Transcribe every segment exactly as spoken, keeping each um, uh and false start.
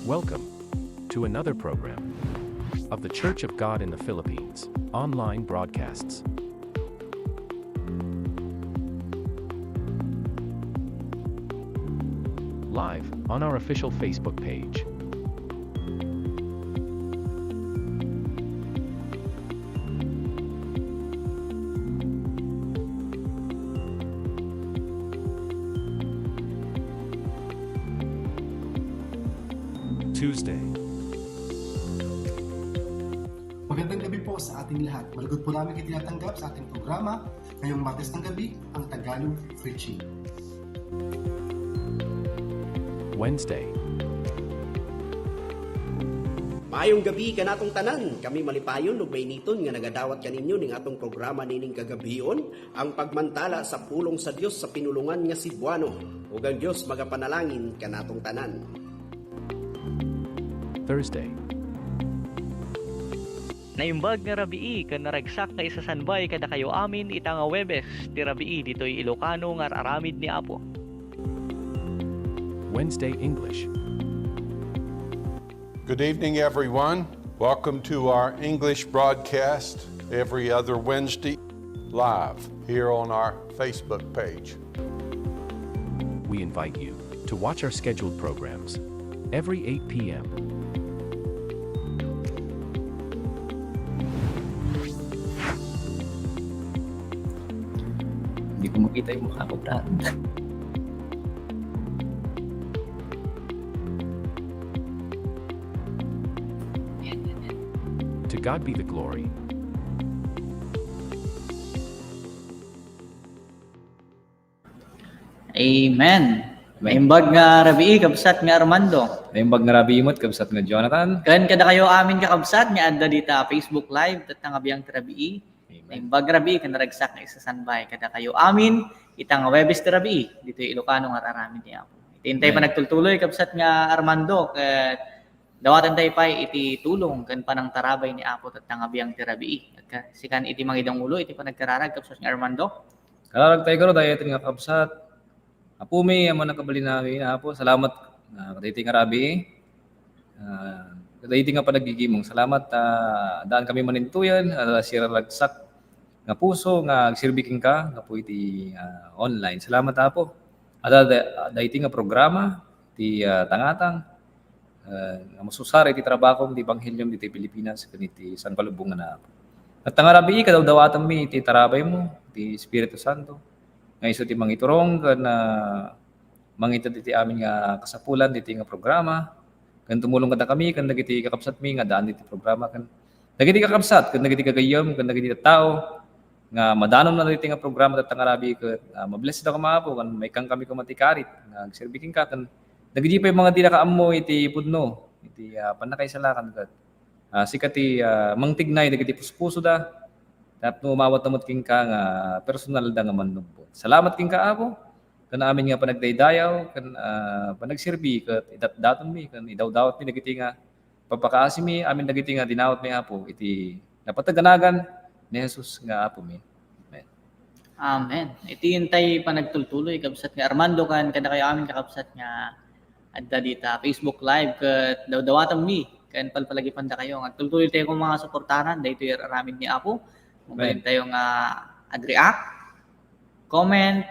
Welcome to another program of The Church of God in the Philippines online broadcasts. Live on our official Facebook page. Tuesday. Magandang gabi po sa ating lahat. Malugod po namin kayo tinatanggap sa ating programa ngayong Martes ng gabi, ang Tagalog Preaching. Wednesday. Maayong gabi kanatong tanan. Kami malipayon ug mainiton nga nagadawat kaninyo ning atong programa nining kagabion, ang pagmantala sa pulong sa Dios sa pinulongan nga Cebuano. Ug ang Dios magapanalangin kanatong tanan. Thursday. Naimbag nga rabii ken naragsak nga isasanbay kadakayo amin ita nga Huwebes ti rabii ditoy Ilocano nga ar-aramid ni Apo. Wednesday English. Good evening, everyone. Welcome to our English broadcast every other Wednesday live here on our Facebook page. We invite you to watch our scheduled programs every eight p.m. Hindi ko makita yung mukha ko, Brad. To God be the glory. Amen. Naimbag nga rabii, kabsat nga Armando. Naimbag nga rabii met, kabsat nga Jonathan. Ken kadakayo amin, kakabsat, nga adda dita Facebook Live, tatta nga biang ti rabii. Naimbag nga rabii, ken naragsak nga isasanbay kadakayo amin ita nga Huwebes ti rabii, ditoy Ilocano nga ar-aramid ni Apo. Iti intay panagtultuloy, kabsat nga Armando, ket dawaten tayo pay iti tulong ken panangtarabay ni Apo tatta nga biang ti rabii. Agka-, sikan iti mangidangulo iti panagkararag, kabsat nga Armando. Kararag tayo, garo, dayta nga kabsat. Apo mi, Ama a nakabalin amin, Apo, salamat, ah, kadaytoy nga rabii. Ah, kadaytoy nga panagigimong. Salamat, ah, daan kami manintuyan, ah, siraragsak nga puso nga agserbi kenka gapu iti, ah, online. Salamat, Apo. Ada da-, daytoy nga programa ti, ah, tangatang, ah, nga masusar iti trabahom ti Ebanghelio ditoy Pilipinas ken iti San Kalubongan, Apo. Tatta nga rabii, kadawdawatenmi iti tarabaymo, ti Espiritu Santo, nga isu ti mangiturong ken, ah, mangited iti amin nga kasapulan ditoy nga programa, ken tumulong kadakami ken dagiti kakabsatmi nga addaan iti programa, ken dagiti kakabsat ken dagiti gagayyem ken dagiti tattao nga madanonna ditoy nga programa tatta nga rabii, ket, ah, mablessda koma, Apo, ken maikkan kami koma ti karit nga agserbi kenka, ken dagiti pay mga dida kaammo iti pudno iti, ah, pannakaisalakan, ket, ah, sika ti, ah, mangtignay dagiti puspusoda tapno umawatda met kenka nga personalda nga mannubbot. Salamat kenka, Apo, ken amin nga panagdaydayaw ken, ah, panagserbi ket idatdatonmi ken idawdawatmi dagiti nga papakaasimi amin dagiti nga dinawatmi, Apo, iti napateg a nagan ni Jesus nga Apomi. Amen. Amen. Iti intay panagtultuloy, kabsat nga Armando, ken kadakayo amin, kakabsat, nga adda dita Facebook Live ket dawdawatenmi ken palpalagipandakayo nga agtultuloy tayo koma nga suportaran daytoy aramid ni Apo. Amen. Mabalin tayo nga ag-react, comment,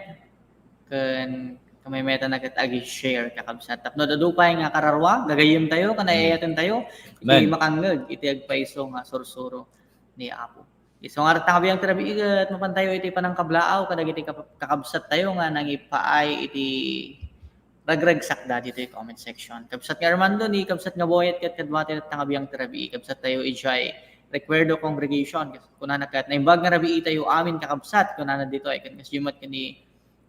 ken kamaymayatna ket agi-share, kakabsat. Tapno adu pay nga kararua, gagayyem tayo, ken ay-ayaten tayo iti makangngeg iti agpayso nga sursuro ni Apo. Isu nga arta nga biang ti rabii ket mapan tayo iti panangkablaaw kadagiti kap-, kakabsat tayo nga nangipaay iti ragragsakda ditoy comment section. Kabsat nga Armando, ni kabsat nga Boyet ket kadua ti arta nga biang ti rabii. Kabsat tayo idiay Recuerdo Congregation. Kunana ket, naimbag nga rabii tayo amin, kakabsat, kunana ditoy. Ken kasdiay met ken ni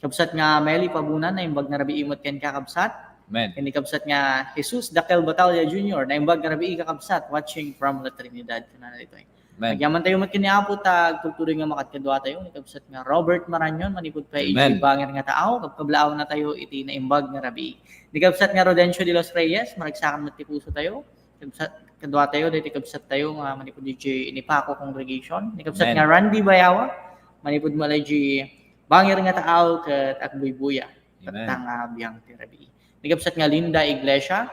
kabsat nga Meli Pabunan, naimbag nga rabii met ken kakabsat. Amen. Ken ni kabsat nga Jesus Dakel Batalla Junior, naimbag nga rabii, kakabsat, watching from La Trinidad, kunana ditoy. Amen. Agyaman tayo met ken ni Apo ta agtultuloy nga makadkadua tayo ni kabsat nga Robert Marañon manipud pay idiay Bangir nga Taaw, kabkablaaw na tayo iti naimbag nga rabii. Ni kabsat nga Rodencio de los Reyes, maragsakan met ti puso tayo. Kabsat, kadua tayo, daytoy kabsat tayo nga manipud idiay Inipaco Congregation. Ni kabsat nga Randy Bayawa, manipud met idiay Bangir nga Taaw ket agbuybuya. Amen. Tatta nga biang ti rabii. Ni kabsat nga Linda Iglesia,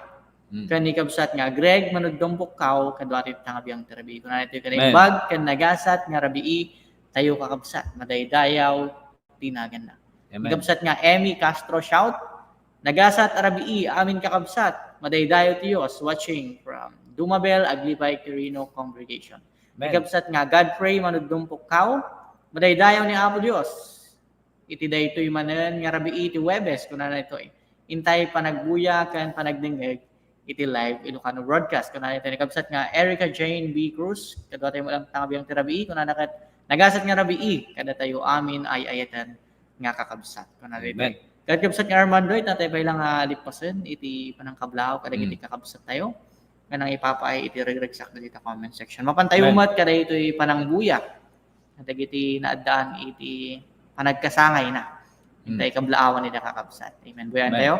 Mm. Ken ni kabsat nga Greg Manuddong Bukkaw, kadua ti tattangabang ti rabii. Kunana ditoy, amen, naimbag ken nagasat nga rabii tayo, kakabsat. Madaydayaw ti naganna. Amen. Ni kabsat nga Emmy Castro Shout, nagasat a rabii, amin kakabsat. Madaydayaw ti Dios, watching from Dumabel, Aglipay, Quirino Congregation. Amen. Ni kabsat nga Godfrey Manuddong Bukkaw, madaydayaw ni Apo Dios. Iti daytoy manen nga rabii ti Huwebes, kunana ditoy, intay panagbuya ken panagdengngeg iti live Ilocano broadcast. Kunana ditoy ni kabsat nga Erica Jane B. Cruz, kadua tayo met tattangabang ti rabii, kunana ket nagasat nga rabii kadatayo amin ay-ayaten nga kakabsat. Kunana ditoy. Amen. Ket kabsat nga Armando, ita tayo pay lang nga lipasen iti panangkablaaw kadagiti, mm, kakabsat tayo nga nangipapaay iti regragsak dagiti comment section. Mapan tayo, amen, met kadaytoy panangbuya dagiti naaddaan iti panagkasangayna. Hmm. Intay kablaawan ida, kakabsat. Amen. Buyan, amen, tayo.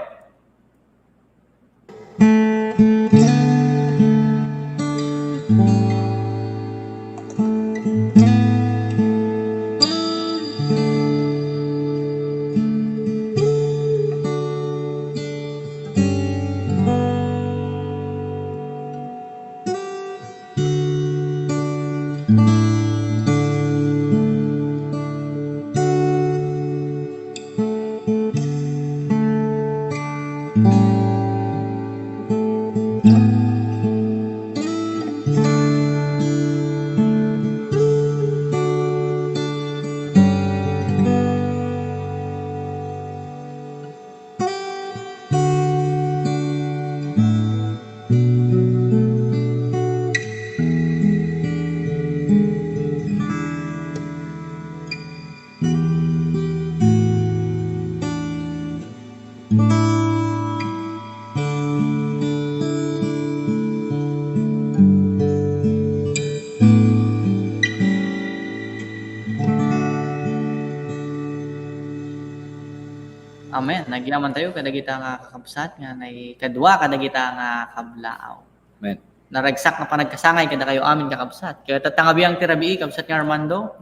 Amen. Nagyaman tayo kadagita nga kakabsat nga naikadua kadagita nga kablaaw. Amen. Naragsak nga panagkasangay kadakayo amin, kakabsat. Kaya tattangabang ti rabii, kabsat nga Armando,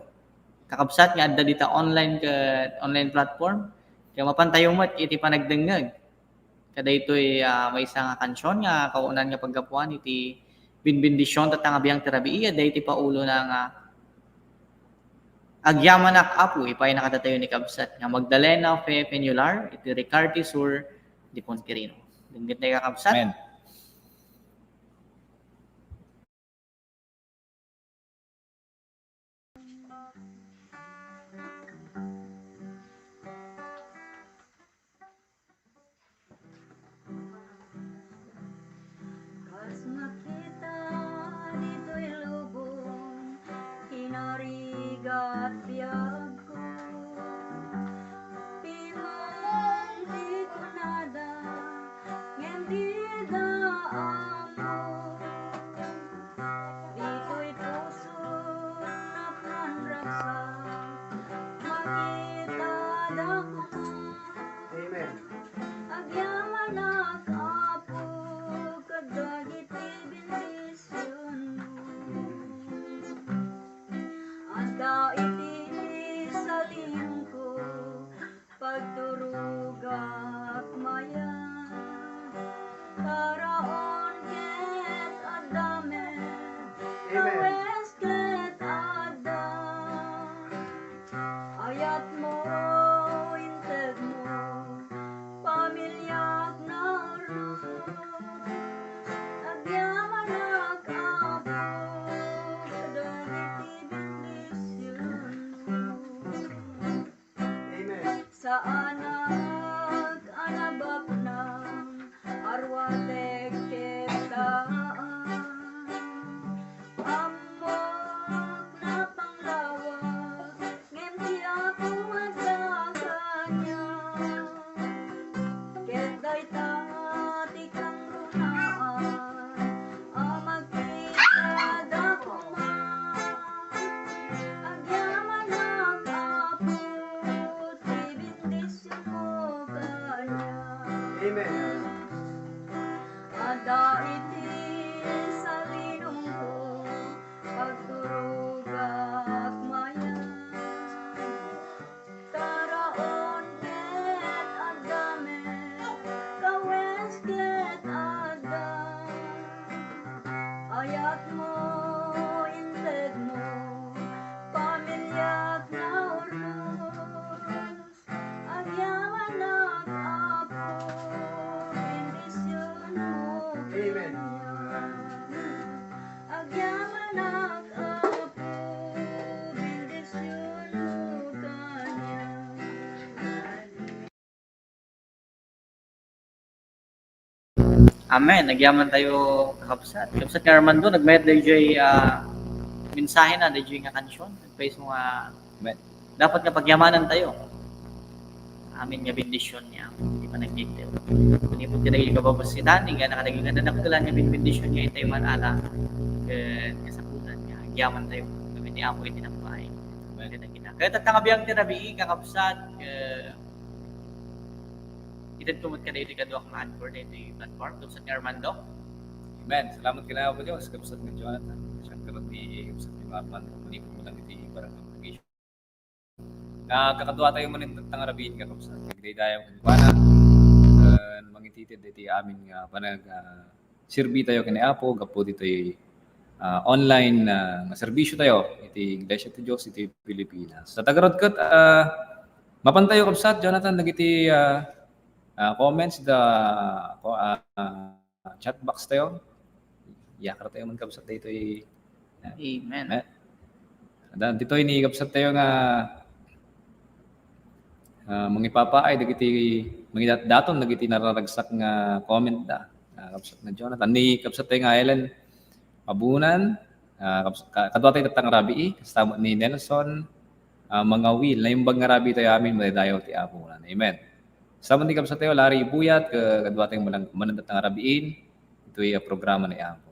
kakabsat nga adda dita online ka, online platform. Kaya mapan tayo met iti panagdengngeg kadaytoy, ah, maysa nga kansion nga kauna nga paggapuan iti benbendisyon tattangabang ti rabii, adda iti paulona nga Agyamanak, Apo, ipayna kadatayo ni kabsat nga Magdalena Fe Peñular, iti Ricarte Sur, Dipon, Quirino. Denggen tayo, kakabsat. Amen. Kas makita ditoy lubong, kinarigat biagko. Pimmong ti kunada, ngem dida ammo. Ditoy puso napnanragsak, makitada koma. Amen. Agyamanak, Apo, kadagiti bendisionmo. Adda iti salinko, pagturogak mayat. Paraon ket adda met, amen, kawes ket adda. Ayatmo, integmo, pamiliak naurno. Agyamanak, Apo, kadagiti bendisionmo. Amen. Saanak a nabaknang, aruatek ket taan. Ammok napanglawag, ngem ti Apo adda kaniak. Ket dayta ti kangrunaan a makitad koma. Agyamanak, Apo, ti bendisionmo kaniak. Amen. Adda iti salinongko, pagturogak mayat. Paraon ket adda met, kawes ket adda. Amen. Nagyaman tayo, kakabsat. Kabsat nga Armando, nagmayat dayjay, ah, mensahe na, dayjay nga kansion. Nagpaiso nga Amen. Dapat nga pagyamanan tayo. Amin nga bendisyon niya. Di pa nagdiktayo. Manipod ka dagiti kababasitan, nga nakadaging nga nadakkelan nga bendisyon nga intay man ala. Ket kasapulan nga agyaman tayo. Kami ni Apo iti nagbahay. Amen. Kaya tatta nga biag ti rabii, kakabsat, eh, itedko met kadayo ti kaduak nga anchor daytoy platform, kabsat ni Armando. Amen. Salamat kanayon, Apo Dios, kabsat ni Jonathan. Siyempre, ni kabsat ni Armando, manipod mo lang iti barang congregation. Nga kakadua tayo manen tatta nga rabii, kakabsat. Nagdaydayaw kenkuana, ken mangititid iti amin nga panag, ah, serbi tayo ken ni Apo, gapu ditoy, ah, online, ah, nga serbisyo tayo iti Iglesia ti Dios iti Pilipinas. Sa tagarod ket, ah, mapan tayo, kabsat, Jonathan, dagiti, ah, ah, comments da, ko, ah, chat box tayo. Yakar tayo man, kabsat, daytoy. Amen. Eh, da, ditoy ni kabsat tayo nga, ah, mangipapaay dagiti, mangidat-daton dagiti nararagsak nga comment da. Ah, kabsat na Jonathan. Ni kabsat tayo nga Helen Mabunan, ah, kabs-, ka-, kadua tayo tatta nga rabii, kasta met ni Nelson, ah, Mangawil, naimbag nga rabii tayo amin, madaydayaw ti Apo. Amen. Sa man ni kabsat tayo, Larry Buyat, ka-, kadua tayo malang-, manandat nga rabiin, itoy, ah, programa ni Apo.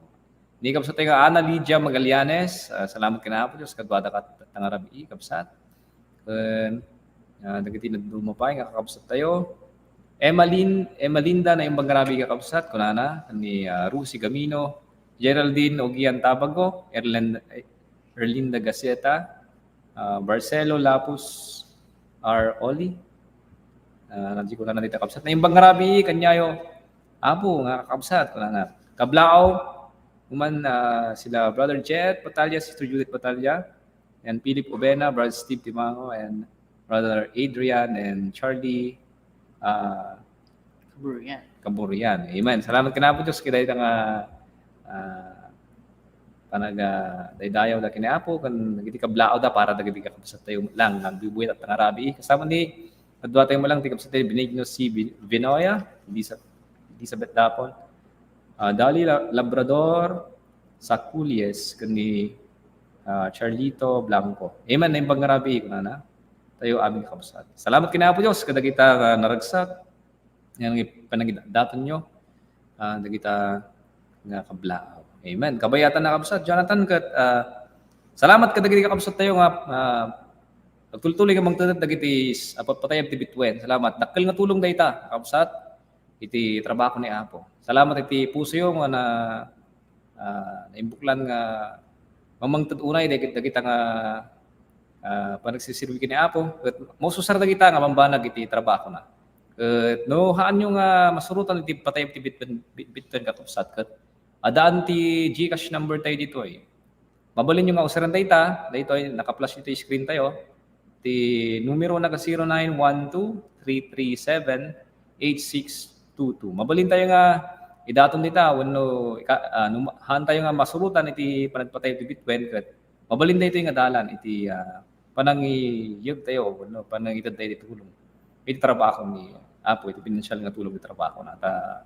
Ni kabsat tayo nga Ana Lydia Magallanes, ah, salamat ken Apo Dios, kadua da kat-, tatta nga rabii, kabsat. Ken, ah, dagiti naduma pay nga kakabsat tayo. Emalin-, Emalinda, naimbag nga rabii, kakabsat, kunana, ni, ah, Rusi Gamino, Geraldine Ogian Tabago, Erlen-, eh, Erlinda Gaceta, ah, Barcelo Lapus, R. Oli. Ah, nanti ko na nandita, kabsat. Naimbag nga rabii, kaniayo, Apo, nga kakabsat, kunana. Kablaaw, uman, ah, sila Brother Jet Batalya, Sister Judith Batalya, and Philip Obena, Brother Steve Timango, and Brother Adrian and Charlie, ah, Kaburian. Kaburian. Amen. Salamat ken Apo Dios, kadayta nga, ah, panagdaydayaw da ken ni Apo, ken dagiti kablaaw da para dagiti kakabsat tayo lang, nga agbubuy tatta nga rabii. Kasama ni, kadua tayo malang ti kabsat tayo, Benigno C. Vin-, Vinoya, Elisa-, Elizabeth Dapon, ah, Dali La-, Labrador, Saculies, ken ni, ah, Charlito Blanco. Amen. Naimbag nga rabii, kunana. Tayo amin kakabsat. Salamat ken Apo Dios, kadagita nga naragsak. Yan nga panagdaton nyo, ah, dagita nga kablaaw. Amen. Kabayatan na, kabsat Jonathan, ket, ah, salamat kadagiti kakabsat tayo nga, ah, agtultuloy nga mangted dagiti s-, ah, patayab ti bituen. Salamat. Dakkel nga tulong dayta, kabsat, iti trabaho ni Apo. Salamat iti pusoyo nga na, ah, naimbuklan nga mamangted unay dagit-, dagita nga, ah, panagsiserbi ken ni Apo. Ket maususar dagita nga bambanag iti trabahona. Ket no haanyo nga masurotan iti patayab ti bituen, bit-, bituen, kakabsat, ket addaan ti GCash number tayo ditoy. Mabalin yo nga usaren dayta, daytoy naka-flash iti screen tayo. Ti numero na ka zero nine one two, three three seven, eight six two two. Mabalin tayo nga idaton dita, wenno ika-, ah, no ma-, haan tayo nga masurotan iti panagpatay iti bituen, ket mabalin daytoy nga dalan iti, ah, panangiyeg tayo, wenno panangited tayo iti tulong. Iti trabaho ni Apo, iti pinansial nga tulong iti trabaho na. Ta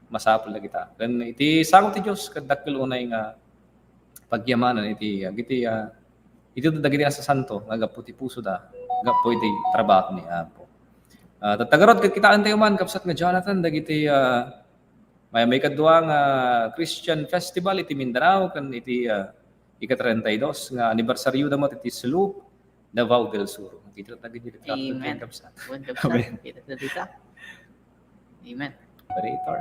masapul na kita. Ken iti sango ti Dios, ket dakkel unay nga pagyamanan iti, ah, iti, ah, iti dagiti nasasanto nga gapu ti puso da, gapu iti trabaho ni Apo. Ah, tatta garud, ket kitaen tayo man, kabsat nga Jonathan, dagiti, ah, may, may kadua nga Christian Festival iti Mindanao, ken iti, ah, ika-treinta y dos nga anibersaryo da met iti Sulup, Davao del Sur. Makita tayo iti litrato, Amen. Kabsat. Wen, kabsat. Amen. Kita tayo dita. Amen. Operator.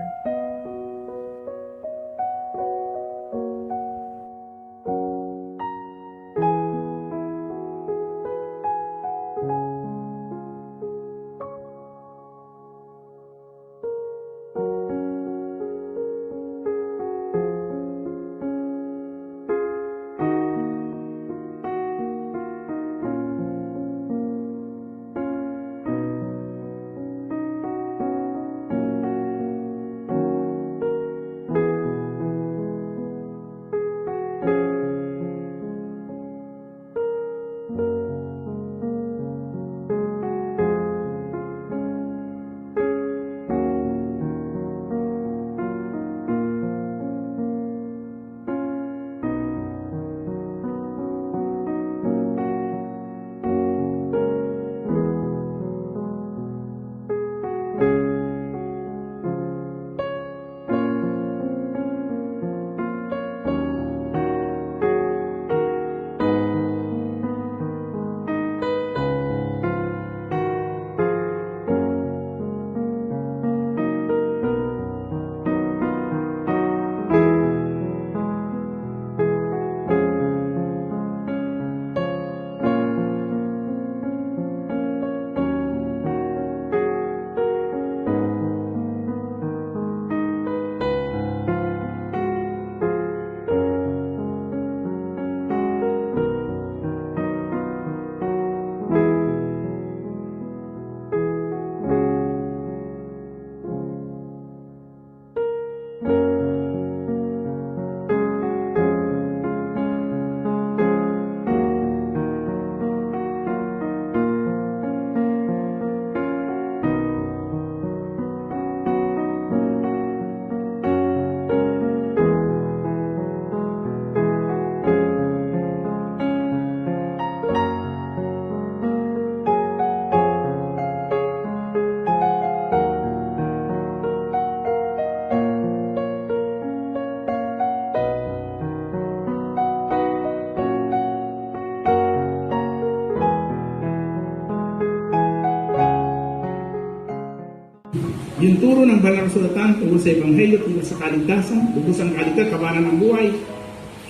Yung turo ng Banal na Kasulatan tungkol sa Ebanghelyo, tungkol sa kaligtasan, lubusang kaligtasan, kabanan ng buhay,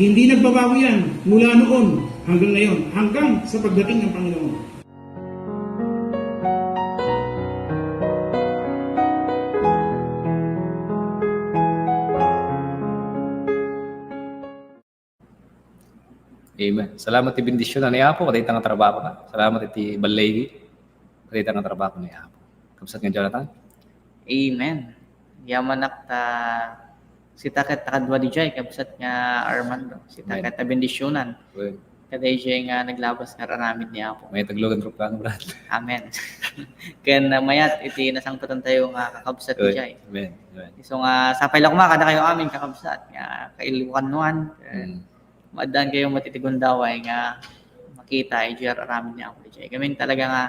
hindi nagbabago yan mula noon hanggang ngayon, hanggang sa pagdating ng Panginoon. Amen. Salamat ti bendisyun ni Apo, kadayta nga trabaho na. Salamat iti balligi, kadayta nga trabaho ni Apo. Kabsat nga Jonathan? Amen. Yamanak ta sita ket ta kadua di jay, kabsat nga Armando. Sita ket ta bendisyunan. Kadayjay nga naglabas nga aramid ni Apo. May taglogan rupano, brad. Amen. Ken uh, mayat iti nasangpatan tayo nga kakabsat di jay. Amen. Amen. So nga sapay la koma kada kayo amin kakabsat nga kailukan nuan. Mm. Maaddan kayo matitigundaw ay nga makita ay jay aramid ni Apo di jay. Kami talaga nga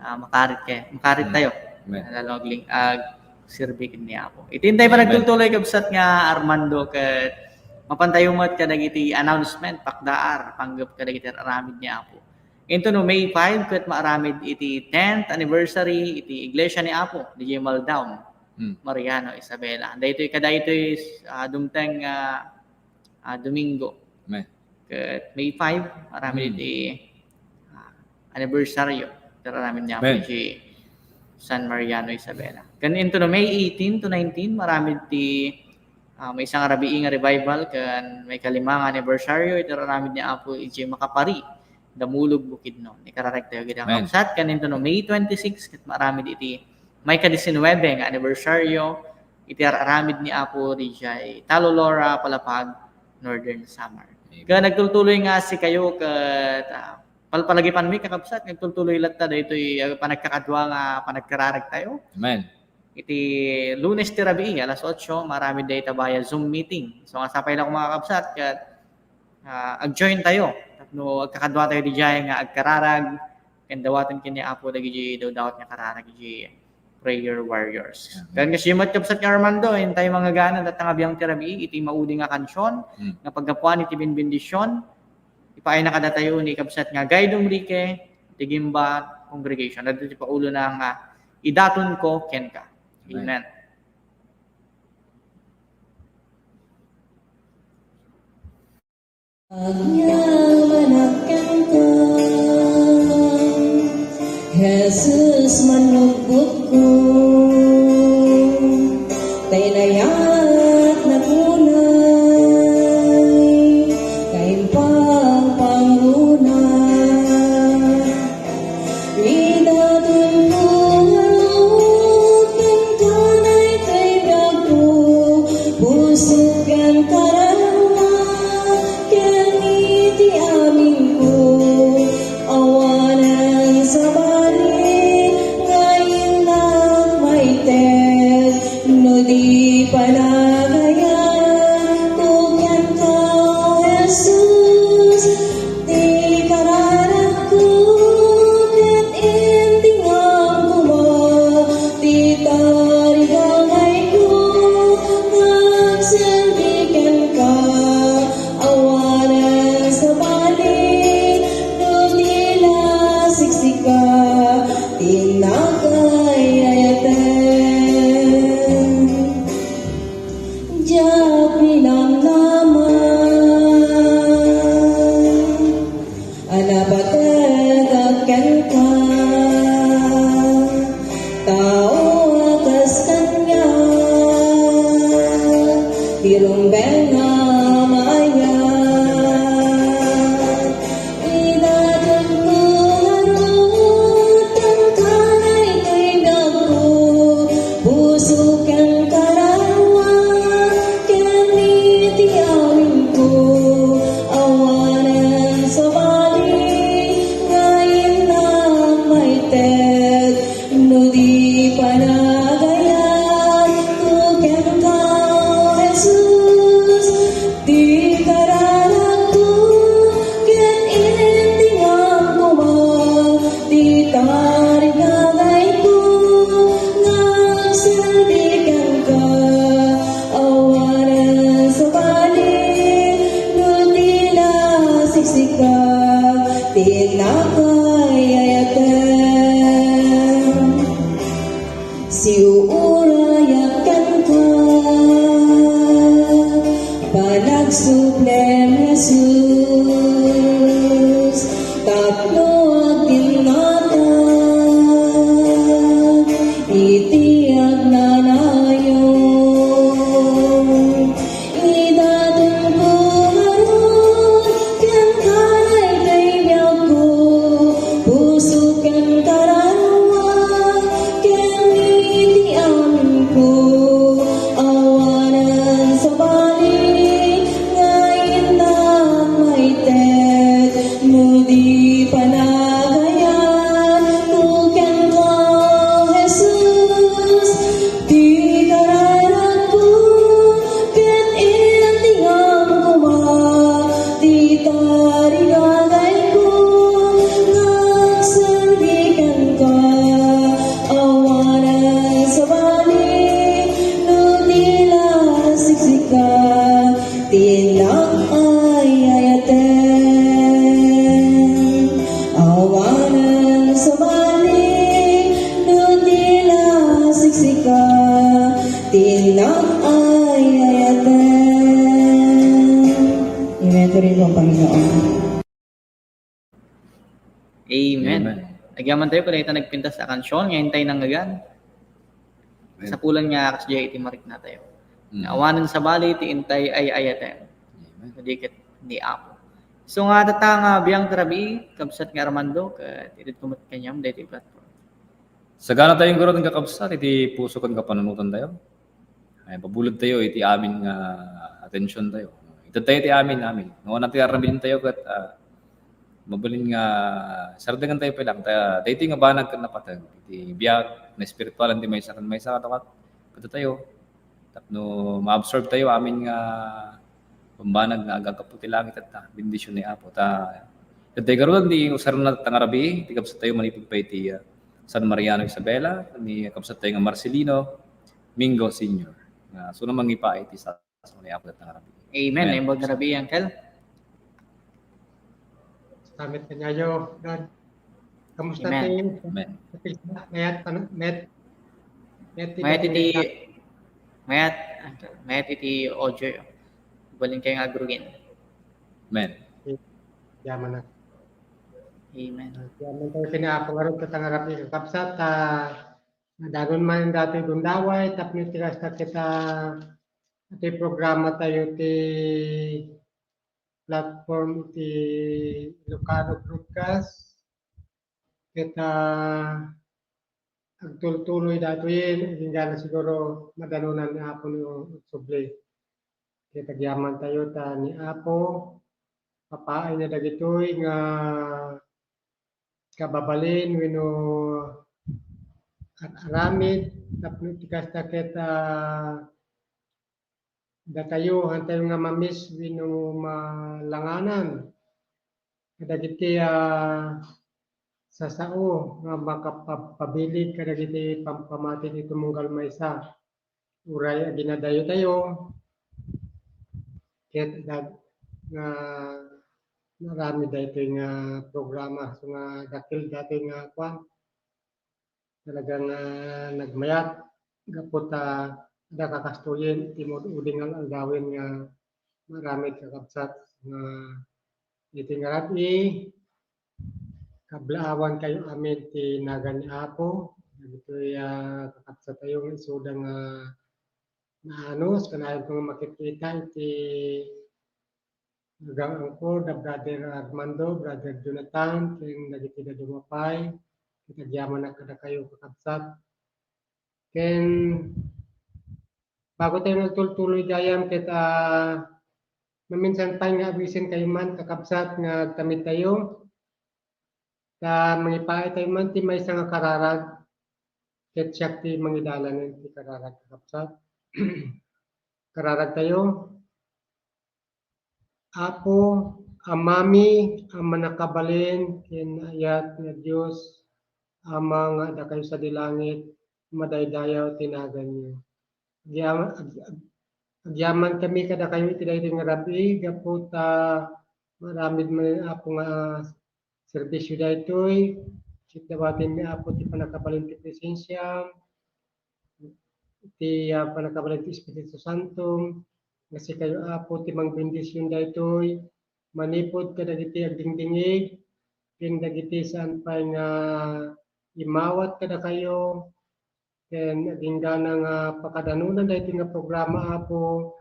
uh, makarit kayo. Makarit tayo. Amen. Lalo agling ag sirbi ni Apo. Iti intay pa nagtultuloy kabsat nga Armando ket mapantayo met kadagiti announcement pakdaar panggep kadagiti aramid ni Apo. Into no May five ket maaramid iti tenth anniversary iti Iglesia ni Apo di Maldam. Hmm. Mariano Isabela. Daytoy kadaytoy uh, dumteng uh, uh, Domingo. Amen. Ket May five, aramid hmm. iti uh, anniversaryo. Pero aramid niya si San Mariano Isabela. Kan into no May eighteen to nineteen, maramid ti uh, may isang rabii nga revival kan may kalima nga anniversaryo iti aramid ni Apo iti makapari damulog Bukidnon. Ikararag tayo gid ang kapsat kan into no May twenty-six ket maaramid iti may ka-disinwebe nga anniversaryo iti ar-aramid ni Apo dijay Talolora, Palapag, Northern Samar. Amen. Kaya nagtultuloy nga sikayo ket uh, palpalagipanmi kakabsat, nagtultuloy latta daytoy uh, panagkakadua nga panagkararag tayo. Amen. Iti Lunes ti rabii, alas otso, maramid dayta via Zoom meeting. So nga sapay lang mga kakabsat, ket uh, ag-join tayo. Tapno agkakadua tayo dijay nga agkararag, ken dawaten ken ni Apo dagiti dawdawat nga kararag iti prayer warriors. Amen. Ken kasi met kabsat nga Armando, intay mga gana datang abiyang ti rabii iti maudi nga kansion hmm. nga paggapuan iti benbendisyon. Ipaayna kadatayo ni kabsat nga Guy Dumrique ti Gimba Congregation. Adda ti paulona nga idaton ko kenka. Amen. Amen. Agyamanak kenka, Jesus, manugbotko, ta inayatnak unay, kaimbag pangruna. Idaton ko ngarud kenka daytoy biagko, puso ken kararua, ken iti amin ko, awanen sabali nga innak Ay, ay, ate. Amen. Ito rin po ang Panginoon. Amen. Amen. Agyaman tayo, kadayta nagpintas a kansion, nga intay nangagan. Amen. Sapulan nga, kas diay iti mariknatayo. Mm. Awanen sabali, ti intay ay ayaten. Amen. Kadi ket ni Apo. So nga, tatta nga biang ti rabii, kabsat nga Armando, ket ited ko met kaniam, daytoy platform. Sagana tayo, ngarud, kakabsat, iti puso ken kapanunotan tayo. Ay, pabulag tayo iti amin nga attention tayo. Ited tayo iti amin, amin. No, nati aramidin tayo ket, ah, mabalin nga sardengan tayo pay lang. Ta, daytoy nga banag ken napateg. Iti biag, na espiritualan ti maysa ken maysa, ket, ket tayo. Tapno ma-absorb tayo amin nga bambanag nga aggapu ti langit, ita bendision ni Apo. Ta, ket tayo garudan ti usarna ta nga rabii, ti kabsat tayo manipud pay ti, ah, San Mariano Isabela, ni kabsat tayo nga Marcelino Mingo Senior. Nga, so, mangipaay ti sa, sa ni Apo ita nga rabii. Amen. Amen. Imbag nga rabii, Uncle. Salamat kaniayo, Dad. Kamusta tayo? Amen. Mayat, ano, mayat, mayat iti, mayat iti audio. Balin kayo nga agrugin. Amen. Yaman na. Amen. Yaman tayo kini Apo nga ron, katangarapi, kakabsat, ah, nadanon man dati gundaway, tapno ti kasta kita, iti programa tayo ti platform ti Ilocano Broadcast. Ket, ah, agtultuloy datoyen, agingga siguro madanonan ni Apo no subli. Ket agyaman tayo ta ni Apo, papaayna dagitoy nga kababalin wenno ar-aramid tapno ti kasta ket, ah, datayo, hantayo nga ma-miss wenno malanganan kadagiti, ah, sasao nga makapabilig kadagiti pampamati ti tumunggal maysa. Uray aginadayo tayo, ket dag-, nga naaramid daytoy nga programa, so nga dakkel daytoy nga kuan, talagang, ah, nagmayat gapu ta adda kakastoyen iti maud-udi nga al-aldawen nga maaramid, kakabsat, nga iti nga rabii, kablaawan kayo amin ti nagan ni Apo. Dagitoy, ah, kakabsat tayo nga isuda nga naanus, kanayon ko nga makikita iti agang angkor da Brother Armando, Brother Jonathan, ken dagiti dadduma pay, ket agyamanak kadakayo, kakabsat. Ken bago tayo nagtultuloy gayam, ket, ah, maminsan pay nga awisen kayo man, kakabsat, nga agtamid tayo. Ta mangipaay tayo man ti maysa nga kararag, ket siak ti mangidalanen ti kararag, kakabsat. Kararag tayo. Apo, Amami a mannakabalin ken naayat nga Dios, Ama nga adda kayo sadi langit, madaydayaw ti naganyo. Agyama-, ag-, ag-, agyaman kami kadakayo iti daytoy nga rabii, gapu ta maaramid manen, Apo, nga serbisio daytoy. Ket dawatenmi, Apo, ti pannakabalin ti presensiam, ti, ah, pannakabalin ti Espiritu Santo, nga sikayo, Apo, ti mangbendision daytoy, manipud kadagiti agdingdingig, ken dagiti saan pay nga immawat kadakayo, ken agingga nga pakadanonan daytoy nga programa, Apo,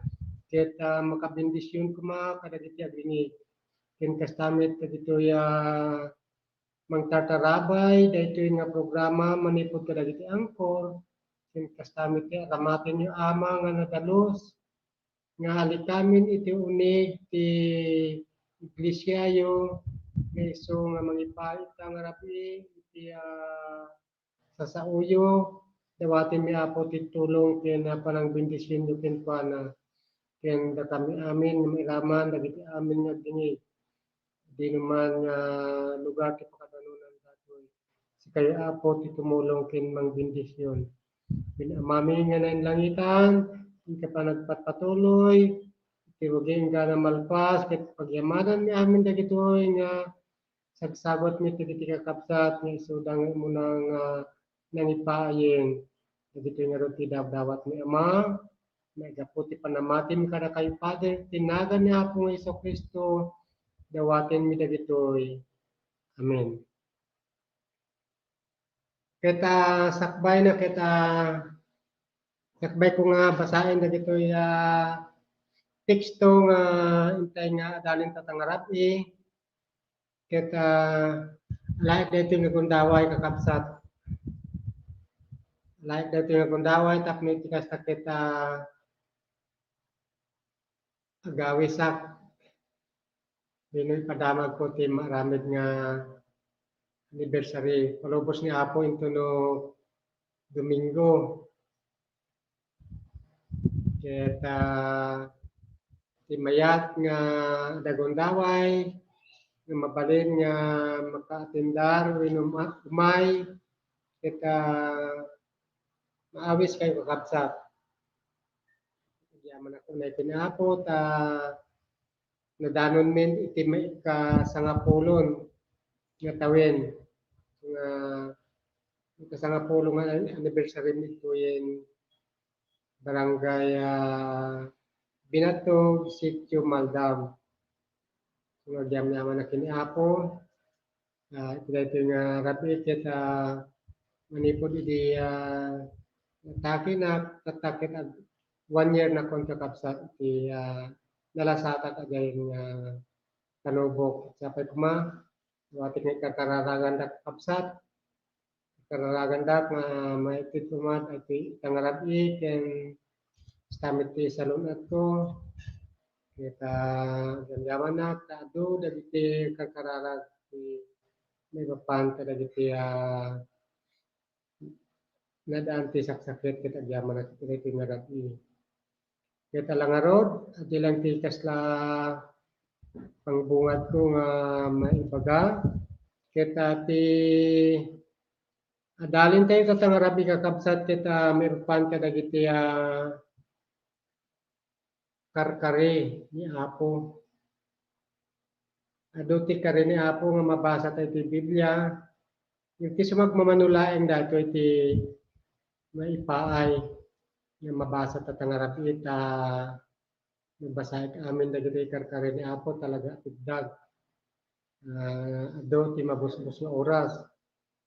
ket, ah, makabendision koma kadagiti agingga. Ken kasta met dagitoy, ah, mangtartarabay daytoy nga programa manipud kadagiti angkor, ken kasta met ti aramatenyo, Ama, nga nadalus, nga alikamin iti uneg ti iglesiayo, nga isu nga mangipaay ita nga rabii iti, ah, sasaoyo. Dawatenmi, Apo, ti tulong ken, ah, panangbendisionyo kenkuana, ken dakami amin nga mairaman dagiti amin nga agdingig. Dinoman nga lugar ti pakadanonan datoy. Sikayo, Apo, ti tumulong ken mangbendision. Ken Amami nga nainlangitan, iti panagpatpatuloy, iti rugi inggana malpas, ket pagyamananmi amin dagitoy nga sagsagutmi dagiti kakabsat nga isuda nga umuna nga nangipaayen. Dagitoy ngarud ti dawdawatmi, Ama, maigapu ti panamatim kadakayo, Father, ti nagan ni Apo nga Jesu-Cristo, dawatenmi dagitoy. Amen. Ket, ah, sakbay na ket, ah, sakbay ko nga basaen dagitoy, ah, teksto nga intay nga adalin ta tangarab-i. Ket, ah, laik daytoy nga gundaway, kakabsat. Laik daytoy nga gundaway tapno iti kasta ket, ah, agawisak. Dino ipadamag ko ti maaramid nga anniversary. Palubos ni Apo intono Domingo. Ket, ah, ti mayat nga agundaway nga mabalin nga makaatendar wenno ma-, umay, ket, ah, maawiskayo, kakabsat. Agyamanak unay ken Apo ta nadanonmin iti maikasangapulon nga tawen nga ikasangapulo nga anniversary mi ditoyen Barangay, ah, Binatog, Sitio Maldam. So, agyamyamanak ken Apo. Ah, iti daytoy nga rabii ket, ah, manipud idi, ah, natakinak, tatta ket ag-, one year nakon, kakabsat, iti, ah, nalasatak a gayyem nga panubok. Sapay koma, awatek nga ikarkararagandak, kakabsat. Ikararagandak nga maitid koma iti tangarab-i ken istamit ti salun-atko. Ket, ah, agyamyamanak ta adu dagiti karkararag ti maipapan kadagiti, ah, nadaan ti saksaket ket agyamanak iti daytoy nga rabii. Ket ala ngarud, adi lang ti kasla pangbungatko nga maibaga. Ket, ah, ti adalin tayo ita nga rabii, kakabsat, ket, ah, maipapan kadagiti, ah, karkari ni Apo. Adu ti kari ni Apo nga mabasa tayo ti Biblia. Iti sumagmamano laeng daytoy ti maipaay nga mabasa ta tangarab-i ta mabasaek amin dagiti karkari ni Apo talaga a tibdag. Ah, adu ti mabusbus nga oras.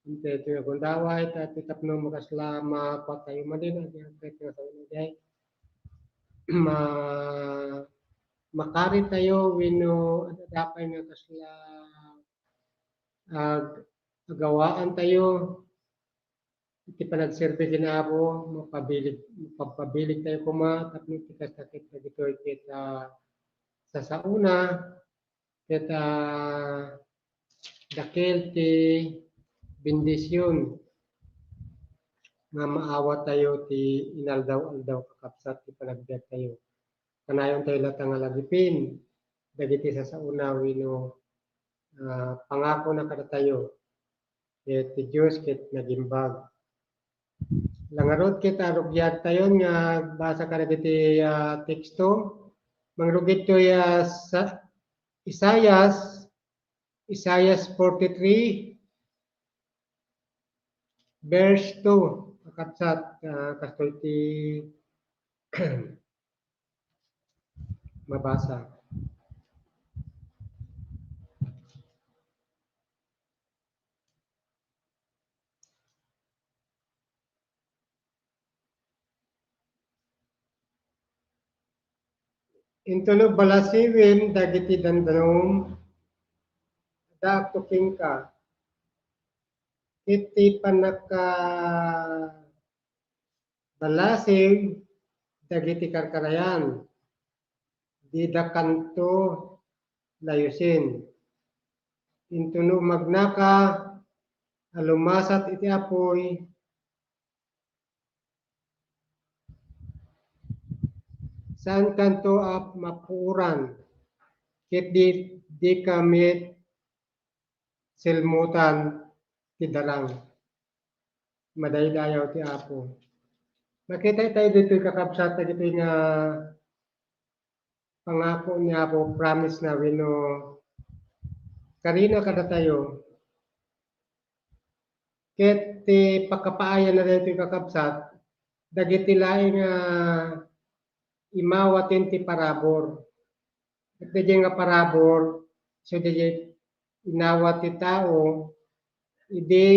Intay ti nga gundaway, ta ti tapno makasla makuatayo manen, adi, ket nga sao na diay. Ma-, makari tayo wenno adda pay nga kasla ag-, agawaan tayo iti panagserbi ken Apo, mapabilig, mapabilig tayo koma tapno ti kasta ket dagitoy ket, ah, sasaona ket, ah, dakkel ti bendision nga maawat tayo ti inaldaw-aldaw, kakabsat, ti panagbiag tayo. Kanayon tayo latta nga lagipin dagiti sasaona wenno, ah, pangakona kadatayo. Ket ti Dios ket nagimbag. Ala ngarud ket arugiantayon nga agbasa kadagiti, ah, teksto. Mangrugit toy, ah, sa Isaias, Isaias forty-three, verse two. Kakabsat, ah, kastoy ti mabasa. Intuno balasiwen dagiti dandanom, adda kenka. Iti pannaka balasiw dagiti karkarayan, didakanto layusin. Intuno umagnaka a lumasat iti apuy, saankanto a mapuoran, ket di, dika met selmutan ti darang. Madaydayaw ti Apo. Makita tayo ditoy, kakabsat, dagitoy nga pangako ni Apo, promise na wenno karina kadatayo. Ket ti pakapaayan na daytoy, kakabsat, dagiti laeng nga imawaten ti parabur. Ket daydiay nga parabur, so daydiay inawat ti tao, idi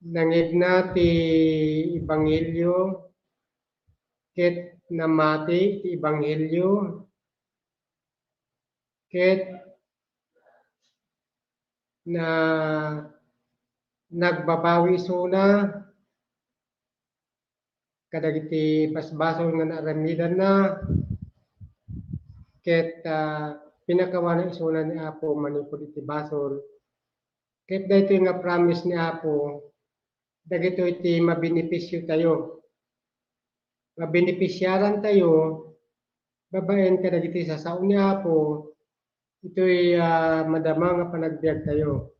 nangegna ti ebanghelio, ket namati ti ebanghelio, ket na, nagbabawi isuna kadagiti basbasol nga naaramidanna, ket, ah, pinakawana isuna ni Apo manipud iti basol. Ket daytoy nga promise ni Apo, dagitoy ti mabenepisio tayo. Mabenepisiaran tayo babaen kadagiti sasao ni Apo, itoy, ah, madama nga panagbiag tayo.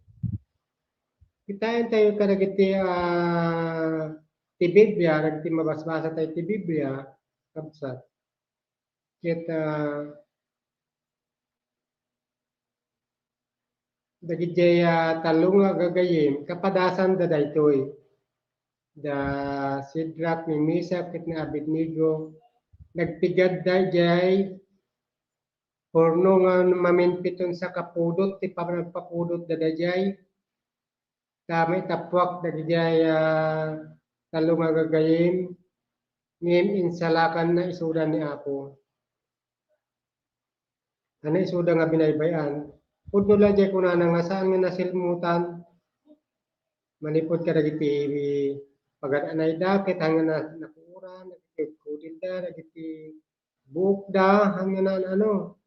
Kitaen tayo kadagiti, ah, ti Biblia, dagiti mabasbasa tayo ti Biblia, kabsat. Ket, ah, dagidiay, ah, tallo nga agagayem, kapadasanda daytoy. Da Shadrach, ni Meshach, ket ni Abednego, nagpigadda idiay purno nga maminpiton sa kapudot ti panagpapudotda daydiay. Ta maitappuak dagidiay, ah, tallo nga agagayem, ngem insalakanna isuda ni Apo. Ania isuda nga binaybay-an? Pudno la diay kunana nga saan nga nasilmutan manipud kadagiti pagan-anayda, ket haan nga na-, napuoran, dagiti kudilda, dagiti buokda, haan nga na-, ano.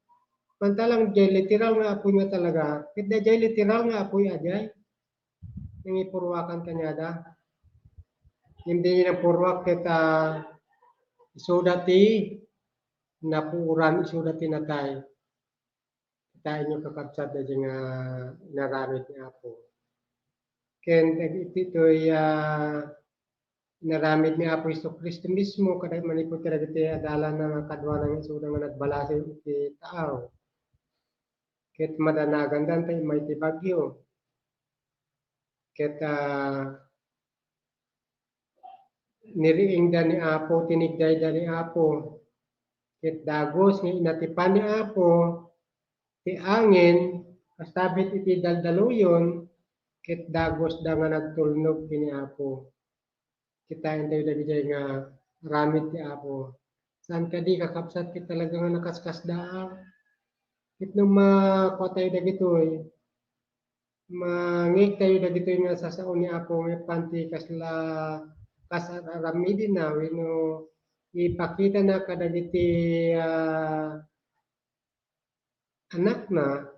Mantala diay literal nga apoy nga talaga, ket daydiay literal nga apoy a diay nangipurwakan kaniada. Ngem daydiay napurwak ket, ah, isuda ti napuoran, isuda ti natay. Kitaenyo, kakabsat, daydiay nga inaramid ni Apo. Ken dagiti toy, ah, inaramid ni Apo Jesu-Cristo mismo kada manipud kadagiti adalanna nga kaduana nga isuda nga nagbalasi iti taaw. Ket madanaganda ta immay ti bagyo. Ket, ah, niriingda ni Apo, tinigdayda ni Apo. Ket dagus nga inatipan ni Apo ti angin, kasabit iti daldaluyon, ket dagusda nga nagtulnog ken ni Apo. Kitaentayo dagiti nga aramid ti Apo. Saan kadi, kakabsat, ket talaga nga nakaskasdaan. Ket no makuatayo dagitoy, mangngegtayo dagitoy nga sasao ni Apo nga ipan ti kasla kas-, ar-, aramidenna wenno ipakitana kadagiti, ah, anakna,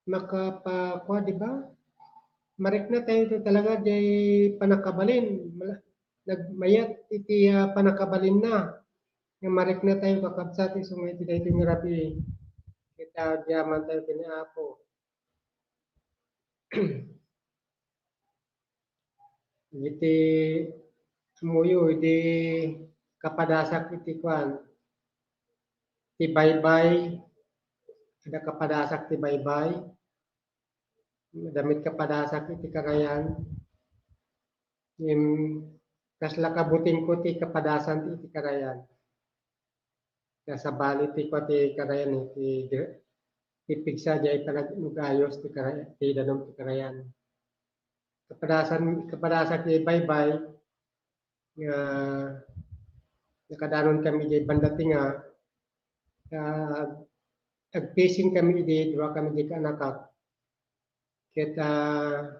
makapakua, di ba? Mariknatayo talaga diay panakabalin. Mala-, nagmayat iti, ah, panakabalinna. Nga mariknatayo, kakabsat, isu nga iti daytoy nga rabii. Ket agyamantayo ken ni Apo. Iti amoyo, idi kapadasak iti kuan, ti baybay, adda kapadasak ti baybay, adda met kapadasak iti karayan, ngem kasla kabutingko ti kapadasan iti karayan. Kasabali ti kua ti karayan, eh, ti gr-, ti pigsa diay panagayos ti kara-, ti danum ti karayan. Kapadasan, kapadasan ti baybay nga nakadanon kami diay banda tinga, ah, ag-, ag-fishing kami idi dua kami diay kaanakak. Ket, ah,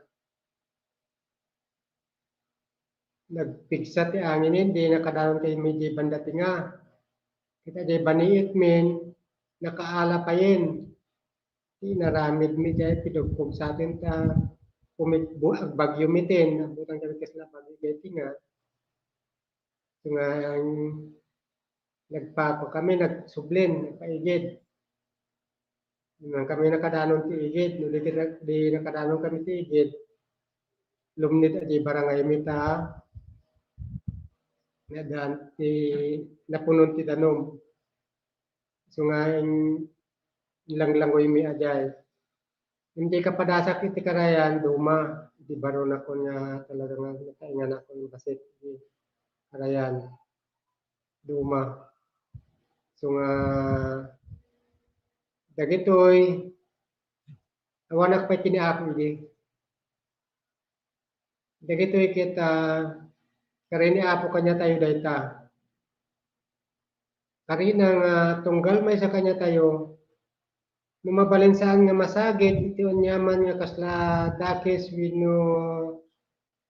nagpigsa ti anginen, di nakadanon kami diay banda tinga. Ket diay baniit men, nakaala payen. Ti inaramid mi diay, pidugpog saten ta, umit-, bu-, agbagyo meten, naabutan kami kasla bagyo diay tinga. Nga, nagpakua kami, nagsublin, nagpaigid. Ngem kami nakadanon ti igid, no di, di nakadanon kami ti igid, lumned a diay barangay mi ta, nadan-, ti, napunon ti danum. Isu nga in-, inlanglangoy mi a diay. Idi kapadasak iti karayan, duma. Idi baronakon nga talaga nga nakainganakon bassit iti karayan. Duma. So nga, dagitoy, awanak pay ken ni Apo idi. Dagitoy ket, ah, kari ni Apo kaniatayo dayta. Karina nga tunggal maysa kaniatayo, no mabalin saan nga masagid iti aniaman nga kasla dakes wenno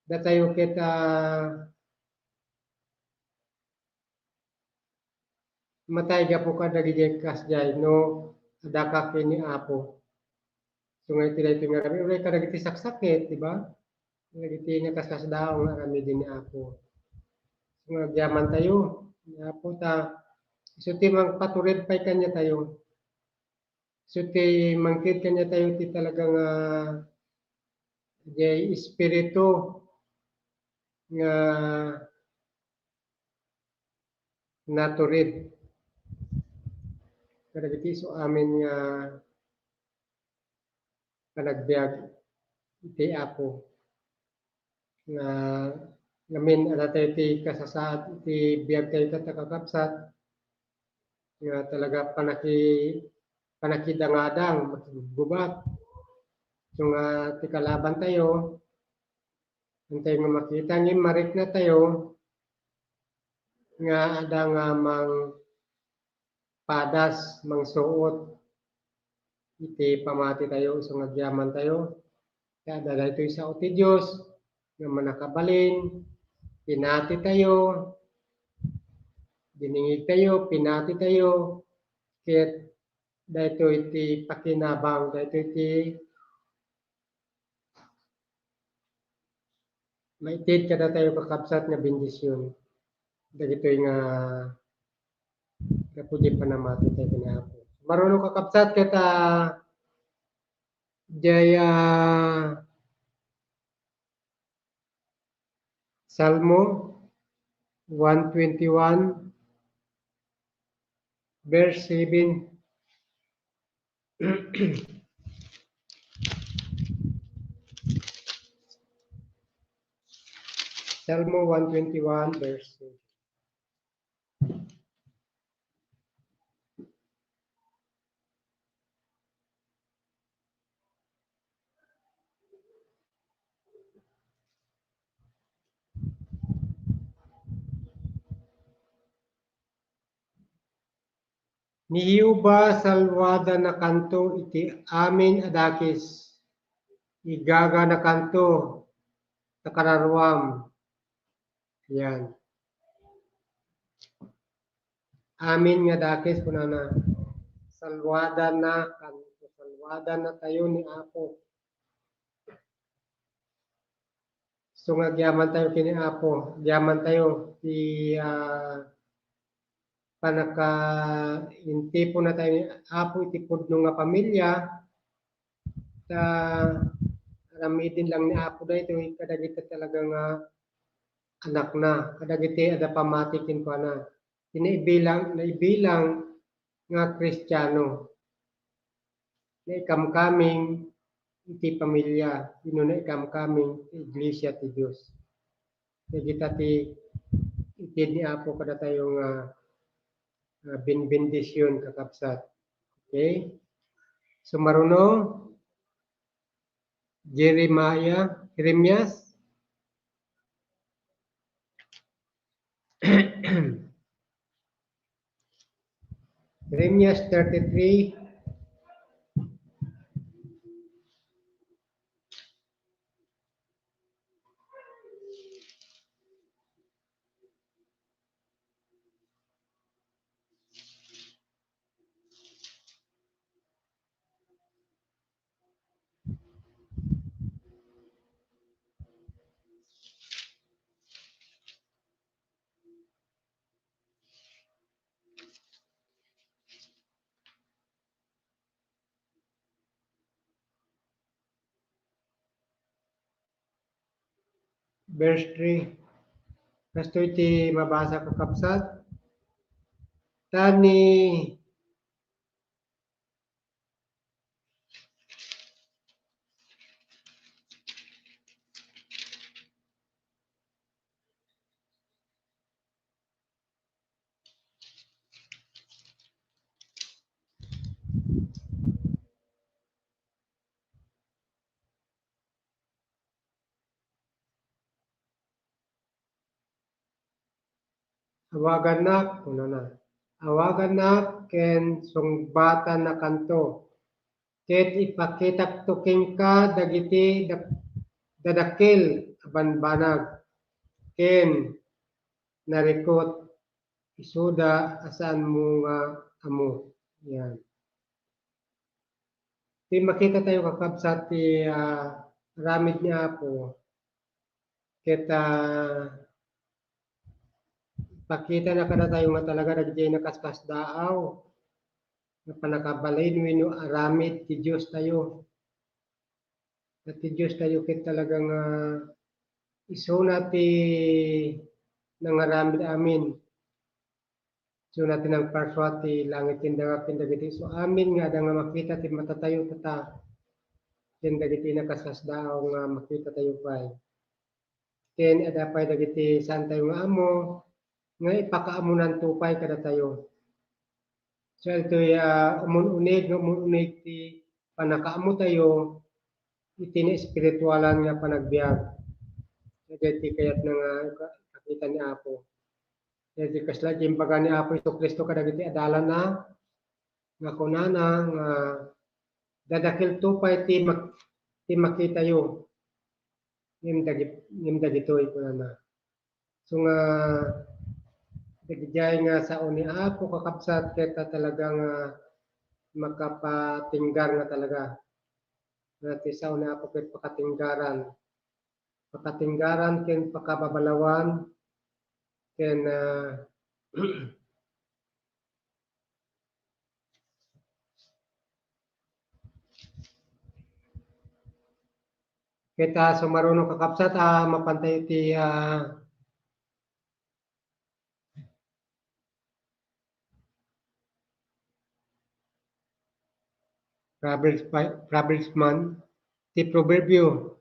datayo ket, ah, matay gapu kadagiti kasdiay no adda ka ken ni Apo. So nga iti daytoy nga aramid, uray kadagiti saksakit, di ba? Kadagiti nakaskasdaaw nga aramiden ni Apo. So nga agyamantayo ni Apo ta isu ti mangpatured pay kaniatayo. Isu ti mangted kaniatayo ti talaga nga diay espiritu nga natured kadagiti isu amin nga panagbiag iti Apo. Nga, ngamin, adda tayo ti kasasaad iti biag tayo ta kakabsat, nga talaga panaki-, panakidangadang, makiggubat. So nga, ti kalaban tayo, antayo nga makita, ngem marikna tayo, nga adda nga mang padas, mangsuot iti pamati tayo, isu nga agyaman tayo. Kaya adda daytoy sao ti Dios nga mannakabalin, pinati tayo, diningig tayo, pinati tayo, ket daytoy ti pakinabang, daytoy ti maited kadatayo, kakabsat, nga bendision dagitoy nga gapu diay panamati tayo ken ni Apo. Maruno, kakabsat, ket, ah, diay, ah, Salmo one twenty-one, verse seven. Salmo one twenty-one, verse seven. Ni Jehovah salwadanakanto iti amin a dakes. Igaganakanto ta kararuam. Yan. Amin nga dakes, kunana, salwadanakanto, salwadanatayo ni Apo. So nga agyaman tayo ken ni Apo, agyaman tayo ti, ah, panaka-, intipon na tayo ni Apo iti pudno nga pamilya, ta aramiden lang ni Apo daytoy kadagiti talaga nga anakna, kadagiti adda pamati kenkuana. Ti naibilang, naibilang nga Kristiano. Naikamkaming iti pamilya, wenno naikamkaming iti iglesia ti Dios. Dagita ti ited ni Apo kadatayo nga, nga benbendision, kakabsat. Okay? So, maruno, Jeremiah, Jeremias. Jeremias thirty-three. Verse three. Kastoy ti mabasa ko, kabsat. Ta ni Awagannak, kunana, awagannak ken sungbatannakanto, ket ipakitakto kenka dagiti dak-, dadakkel a banbanag ken narikut, isuda a saanmo nga ammo. Yan. Ti makita tayo, kakabsat, ti, ah, aramid ni Apo, ket, ah, pakita na kadatayo nga talaga dagiti nakaskasdaaw nga pannakabalin wenno aramid ti Dios tayo. Ket ti Dios tayo ket talaga nga isuna ti nangaramid amin. Isuna ti nangparsua ti langit ken daga ken dagiti isu amin nga adda nga makita ti matatayo, tata, ken dagiti nakaskasdaaw nga makita tayo pay. Ken adda pay dagiti saantayo nga ammo nga ipakaammonanto pay kadatayo. So, itoy, ah, umun-unig nga umun-unig ti pannakaammotayo iti naespiritualan nga panagbiag. Daytoy ti kayatna nga ika-, ipakita ni Apo. Daytoy kasla ti imbaga ni Apo Jesu-Cristo kadagiti adalanna nga kunana nga, "Dadakkelto pay ti mak-, ti makitayo ngem dagit-, ngem dagitoy," kunana. So nga, dagidiay nga sao ni Apo, kakabsat, ket talaga nga makapatinggar nga talaga. Nga ti sao ni Apo ket pakatinggaran. Pakatinggaran ken pakababalawan ken, ah, Ket, ah, sumaruno, kakabsat, ah, mapan tayo iti, ah, Proverbs pa-, Proverbs man, ti Proverbio,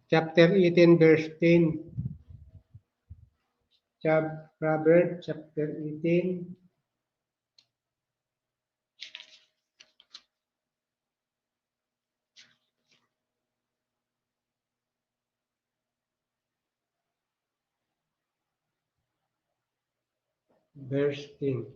chapter eighteen, verse ten. Chap-, Proverbs chapter eighteen, verse ten.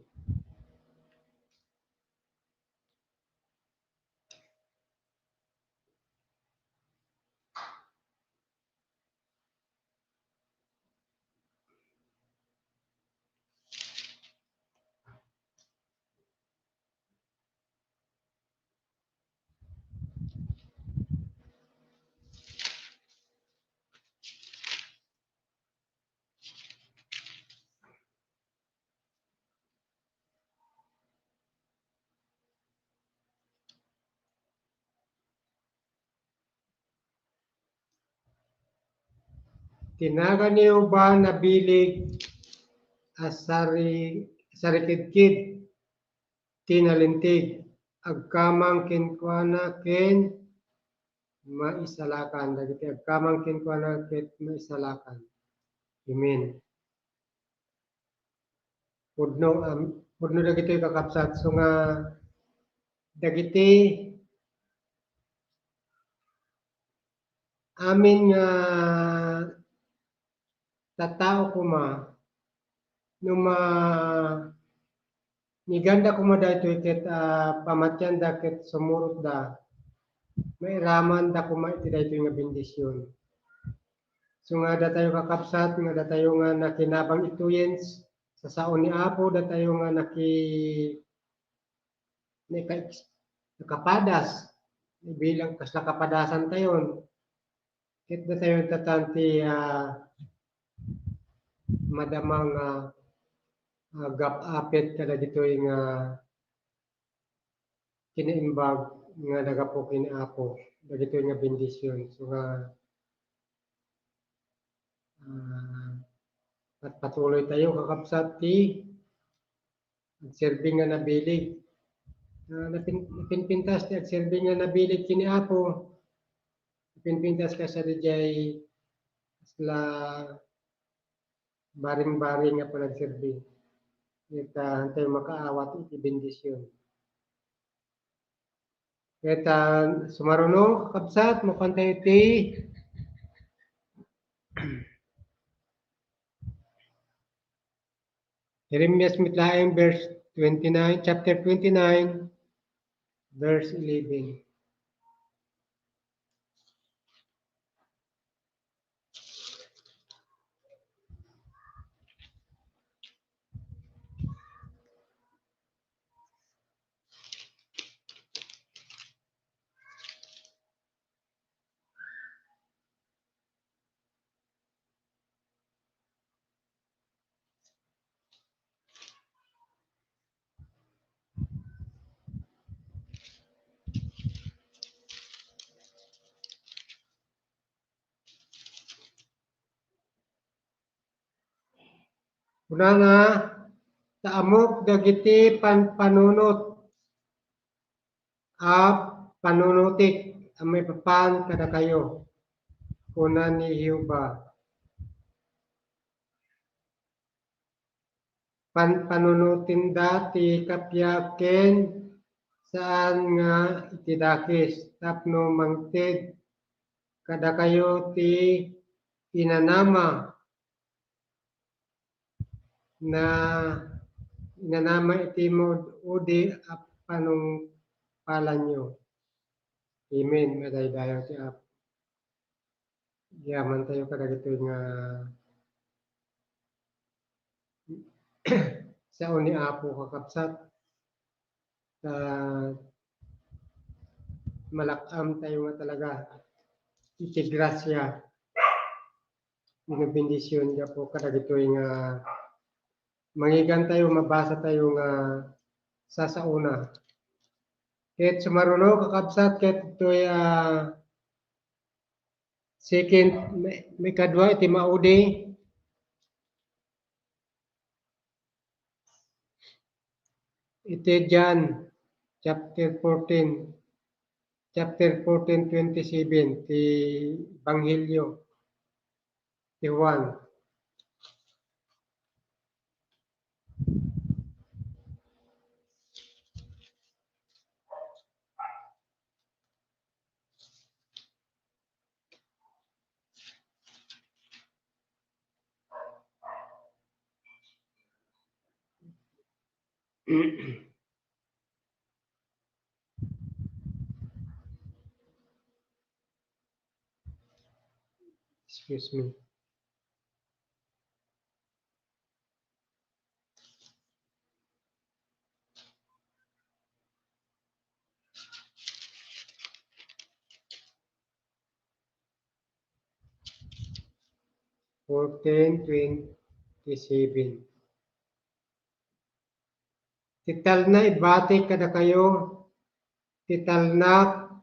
Ti nagan ni Jehovah nabileg a sari-, sarikidkid ti nalinteg, agkamang kenkuana ken maisalakan. Dagiti agkamang kenkuana ket maisalakan. Amen. Pudno, am-, pudno dagitoy, kakabsat. So nga, dagiti amin nga tattao koma, no ma-, niganda koma daytoy ket, ah, pamatianda ket sumurotda, mairamanda koma iti daytoy nga bendision. So nga datayo, kakabsat, nga datayo nga nakinabang ituyen sa sao ni Apo, datayo nga naki-, naka-, nakapadas, bilang kasla kapadasantayon. Ket datayo tatan ti, ah, madama nga, ah, gap-apit kadagitoy nga kinaimbag nga nagapu ken Apo, dagitoy nga bendision. So nga, ah, patpatuloy tayo, kakabsat, ti agserbi nga nabileg. Ah, napin-, napinpintas ti agserbi nga nabileg ken Apo. Napinpintas kasdiay kasla baring-baring nga panagserbi. Ita, ah, tayo makaawat iti bendision. Ita, ah, sumaruno, kakabsat, mapan tayo iti Jeremias met laeng, verse twenty-nine, chapter twenty-nine, verse eleven. Kunana, "Ta ammok dagiti pan-, panunot a panunotek a maipapan kadakayo," kuna ni Jehovah. Pan-, panunotenda ti kappia ken saan nga iti dakes tapno mangted kadakayo ti inanama na inanama iti maud-udi a panungpalanyo. Amen. Madaydayaw ti Apo. Yaman tayo kadagitoy nga sao ni Apo, kakabsat. Ta malak-am tayo nga talaga iti grasya. Binibendision nga po kadagitoy nga mangigan tayo, mabasa tayo nga sasauna. Ket sumaruno, kakabsat, ket itoy, ah, second, may, may kadua iti maudi. Iti John chapter fourteen, chapter fourteen, twenty-seven, ti Ebanghelio ti Juan. Excuse me. Fourteen twenty-seven. Ti talna ibati kadakayo, ti talnak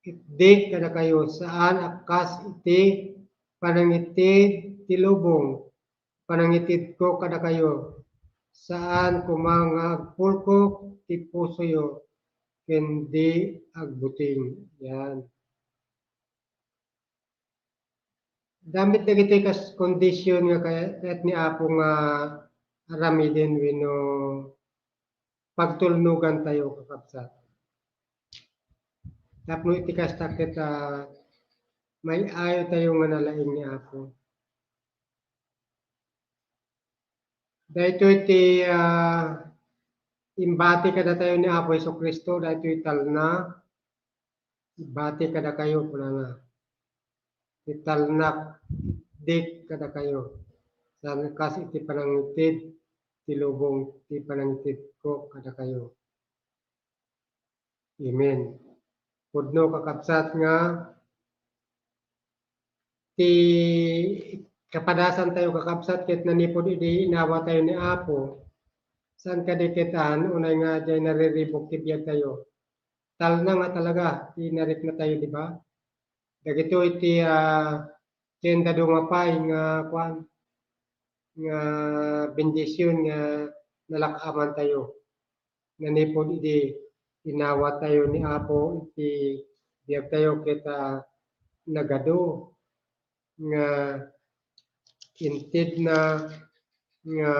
itdi kadakayo, saan a kas iti panangitid ti lubong, panangitidko kadakayo, saan koma nga agpulkok ti pusoyo ken di agbuting. Yan. Damit dagiti kas-, kondisyon nga kay-, kayat ni Apo nga aramiden wenno pagtulnogan tayo, kakabsat. Tapno iti kasta ket, ah, may-ayo tayo nga nalaing ni Apo. Daytoy ti, ah, imbati kadatayo ni Apo Jesu-Cristo, daytoy talna, ibati kadakayo, kunana. Ti talnak itdi kadakayo. Saan kas iti panangitid ti lubong ti panangitidko kadakayo. Amen. Pudno, kakabsat, nga ti kapadasan tayo, kakabsat, ket nanipud idi inawa tayo ni Apo. Saan kadi ket, ah, unay nga diay nariribuk ti biag tayo. Talna nga talaga ti narikna tayo, di ba? Dagitoy ti, ah, diay duma pay nga, kuan, nga bendisyon nga nalak-aman tayo. Nanipud idi inawa tayo ni Apo iti biag tayo ket, ah, nagadu nga intedna nga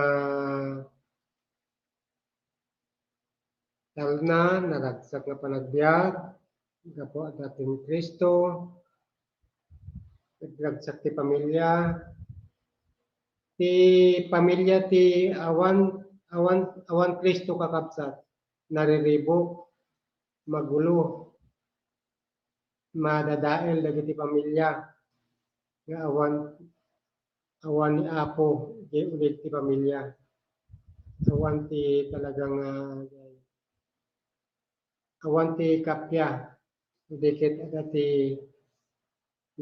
talna, naragsak nga panagbiag gapu adda ken Cristo, nagragsak ti pamilya, Ti pamilya ti awan, awan, awan Kristo, kakabsat, nariribuk, magulo, madadael dagiti pamilya nga awan, awan ni Apo, diay ulit ti pamilya. Awan ti talagang, ah, awan ti kappia, idi ket adda ti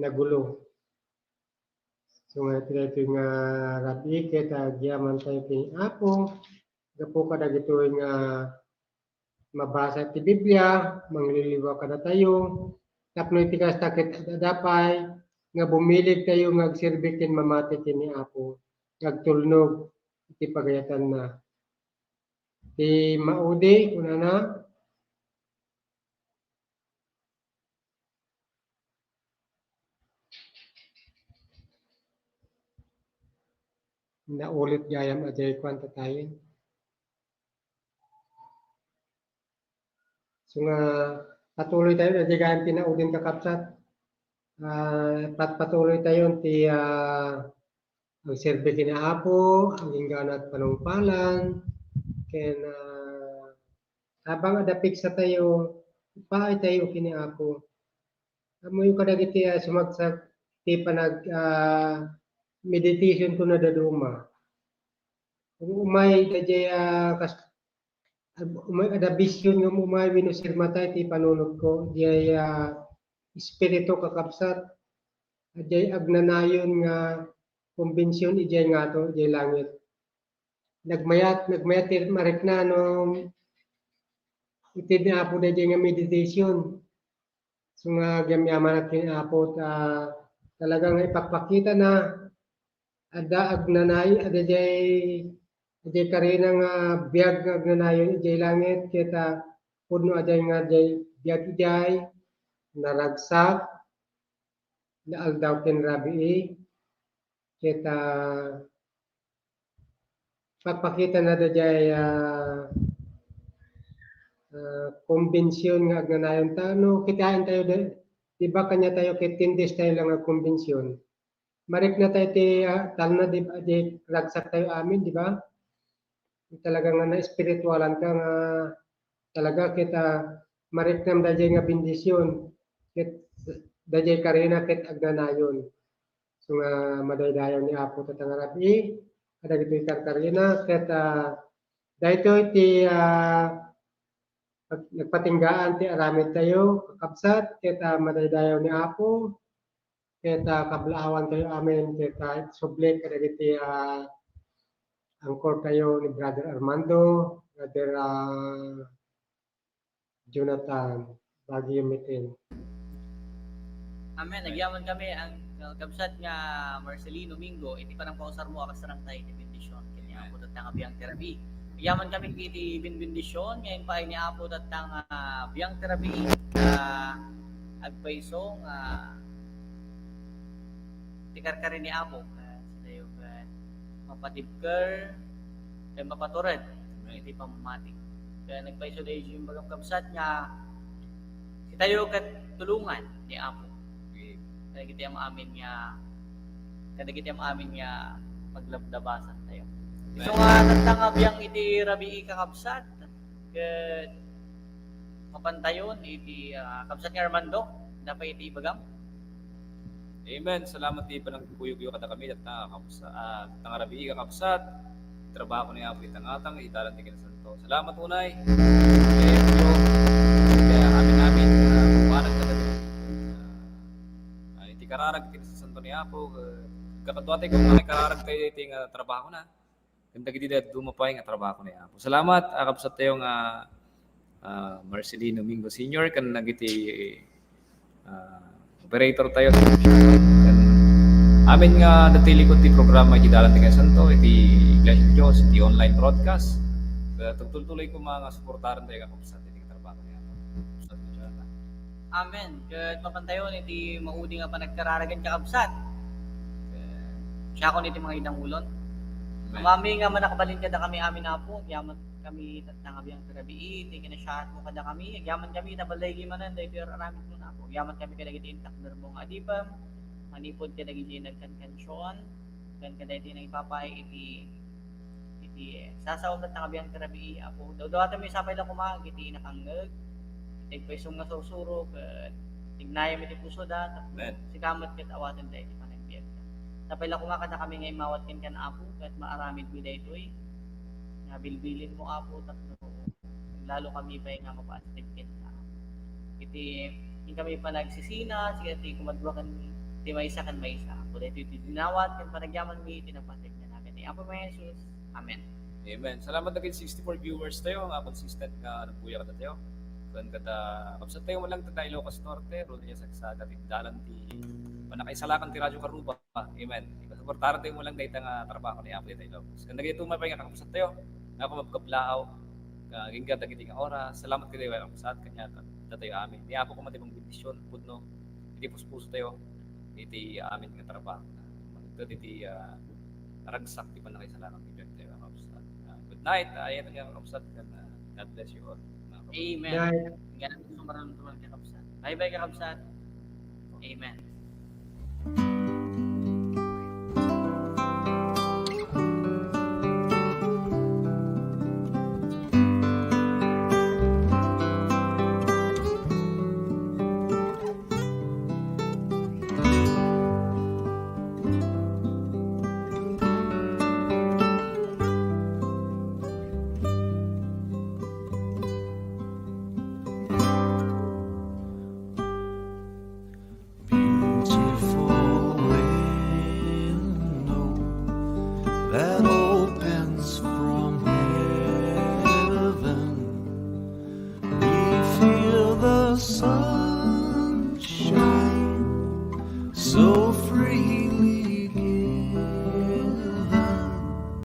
nagulo. So, nga iti daytoy nga rabii, ket agyamankami ken ni Apo, gapu kadagitoy nga mabasa ti Biblia, mangliliwa kadatayo, tapno iti kasta ket ad-adda pay nga bumiligtayo nga agserbi ken mamati ken ni Apo, nga agtulnog iti pagayatanna. Ti maudi, kunana, naulit gayam a diay kuan, tatayen. So nga, patuloy tayo, diay gayam ti naudin, kakabsat. Ah, pat-, patuloy tayo ti, ah, agserbi ken ni Apo, agingganat panungpalan, ken, ah, habang adda piksa tayo, ipaay tayo ken ni Apo. Ammoyo kadagiti, ah, sumagsak ti panag-, ah, meditation ko na daduma. Umay daydiay, ah, kas-, umay adda vision nga umay wenno sirmata iti panunotko, diay, ah, espiritu, kakabsat, diay agnanayon nga kombensyon idiay ngato, idiay langit. Nagmayat, nagmayat ti marikna no ited ni Apo daydiay nga meditation. So nga agyamanak ken ni Apo ta talaga nga ipakpakitana, adda agnanay-, adda diay, adda diay karina nga biag nga agnanayon idiay langit, ket, ah, pudno a diay nga diay biag idiay, naragsak, naaldaw ken rabii, ket, ah, pakpakitana daydiay, ah, ah, kombensyon nga agnanayon ta. No, kitaen tayo da-, di ba, kaniatayo ket ten days tayo lang nga kombensyon. Marikna tayo ti, ah, talna, di ba, di ragsak tayo amin, di ba? Talaga nga naespiritualan ka nga talaga ket, ah, mariknam daydiay nga bendisyon ket daydiay karina ket agnanayon. So nga madaydayaw ni Apo tatta nga rabii kadagitoy karkarina ket, ah, daytoy ti, ah, pag-, nagpatinggaan ti aramid tayo, kakabsat, ket, ah, madaydayaw ni Apo, ket, ah, kablaawan tayo amin, ket, ah, subli kadagiti, ah, angkor tayo ni Brother Armando, Brother, ah, Jonathan, Baguio Meeting. Amen. Agyamankami, ang, uh, kabsat nga Marcelino Mingo, iti panangpausarmo a kasarangtay iti bendisyon ken ni Apo tatta nga biang ti rabii. Agyamankami iti binbendisyon nga impaay ni Apo tatta nga biang ti rabii, nga agpayso nga ti karkari ni Apo, nga sinayo ket mapatibker ken mapatured iti pammati. Ket nagpayso daytoy imbagam, kabsat, nga sitayo ket tulongan ni Apo kadagiti am-amin nga, kadagiti am-amin nga paglablabasan tayo. Isu nga tatta nga biang iti rabii, kakabsat, ket mapantayon iti, ah, kabsat nga Armando, adda pay iti ibagam? Amen. Salamat ti panagkuyogyo kadakami, tatta nga kabsa-, ah, tatta nga rabii, kakabsat. Trabaho ni Apo iti tangatang, iti dalan ti kinasanto. Salamat unay. Kaya, kaya amin-amin, ah, bumanan kadagiti, ah, ah, iti kararag ti kinasanto ni Apo, eh, kakadua tayo kung ano kararag tayo iti nga trabaho na. Ken dagiti dadduma pay nga trabaho ni Apo. Salamat, ah, kabsat tayo nga, ah, Marcelino Mingo Senior, ken dagiti, ah, operator tayo. Ken amin nga adda ti likod ti programa iti dalan ti kinasanto, iti Iglesia ti Dios, iti online broadcast. Ket agtultuloy koma nga suportaren tayo nga kabsat iti trabaho ni Apo. Amen. Ket mapantayon iti maudi nga panagkararagan, kakabsat. Ket siakon iti mangidangulon. Amen. Amami nga mannakabalin kadakami amin, Apo, agyamankami tatta nga biang ti rabii, iti kinasiaatmo kadakami, agyamankami, naballigi manen daytoy ar-aramidmo, Apo. Agyamankami kadagiti intakdermo nga adipem, manipud kadagiti nagkankansion, ken kadaytoy nangipapay iti, iti sasaom ket nakabiang ti rabii, Apo. Dawdawatenmo sapay la koma iti nakangngeg, iti agpaysong nga sursuro, ket tignayem iti pusoda, tapno Amen. Sika met ket awaten daytoy panagbiagda. Sapay la koma kadakami nga immawat kenkan, Apo, ket maaramidmi daytoy nga bilbilinmo, Apo, tapno lalo kami pay nga mapaastig kenka. Iti, inkami panagsisina, siya ti kumadua ken ti maysa ken maysa. Apo, daytoy ti dinawat ken panagyamanmi iti napateg nga nagan ni Apo mi Jesus. Amen. Amen. Salamat dagiti sixty-four viewers tayo nga consistent nga nagpuya kadatayo. Ken kada kabsat tayo man lang tayo Ilocos Norte, Ronel Sagsaga, ti dalan ti panakaisalakan ti Radyo Karuba. Amen. Ipasuportaran tayo mo lang dayta nga trabaho ni Apo dayta Ilocos. Ken dagiti tumay pay nga kakabsat tayo, nga kumabkablaaw, agingga dagiti nga oras. Salamat kadatayo nga kakabsat, kaniak, datayo amin. Ni Apo koma ti pangbendisyon, pudno, iti puspuso tayo, iti amin nga trabaho. Mangted iti, ah, ragsak ti pannakaisalakan ti biag tayo, kakabsat. Ah, good night, ayat nga kakabsat, ken, ah, God bless you all, mga kakabsat. Amen. Night. Inggan sumaram tuman, kakabsat. Bye-bye, kakabsat. Amen.